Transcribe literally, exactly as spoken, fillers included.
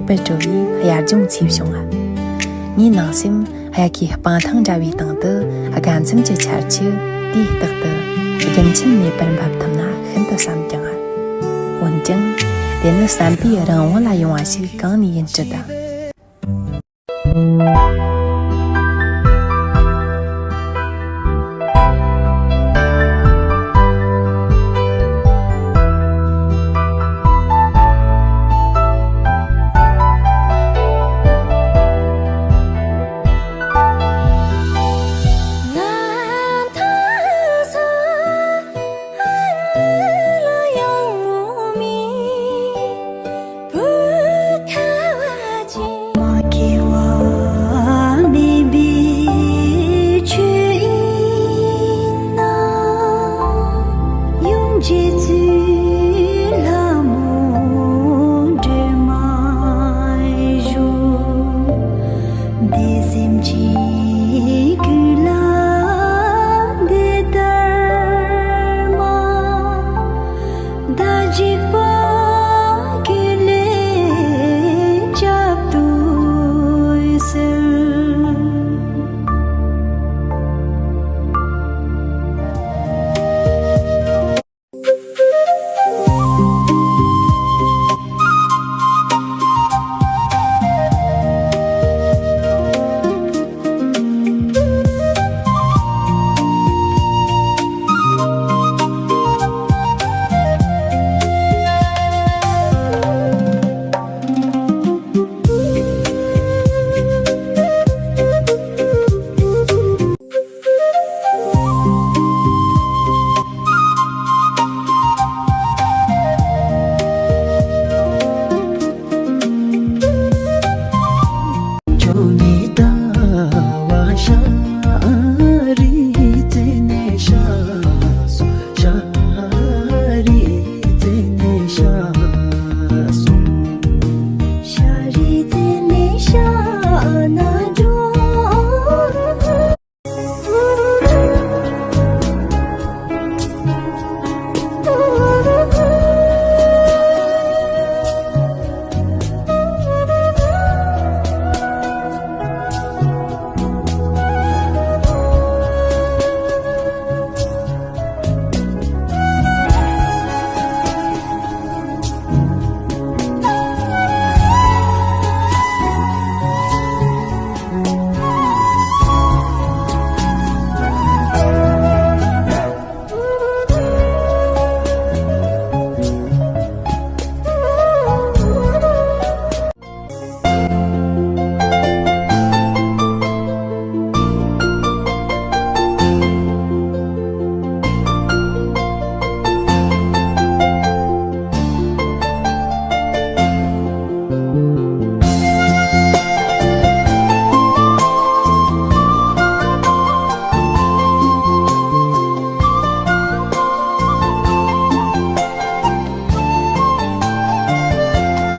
པར་འགྲོ་བའི་དབྱར་ལྗོངས་ཚེས་བྱུང་ང་། ངའི་ནང་སེམས་དབྱར་ཁའི་སྤང་ཐང་འདྲ་བའི་སྟེང་དུ་དགའ་འཛུམ་གྱི་ཆར་ཆུ་དུས་རྟག་ཏུ་རྒྱུན་ཆད་མེད་པར་འབབ་ཐུབ་ན་ཤིན་ཏུ་བསམ་ཀྱང་ང་། འོན་ཀྱང་། དེ་ནི་བསམ་པའི་རང་དབང་ལ་ཡོང་བ་ཞིག་གང་ནས་ཡིན་སྲིད་དམ།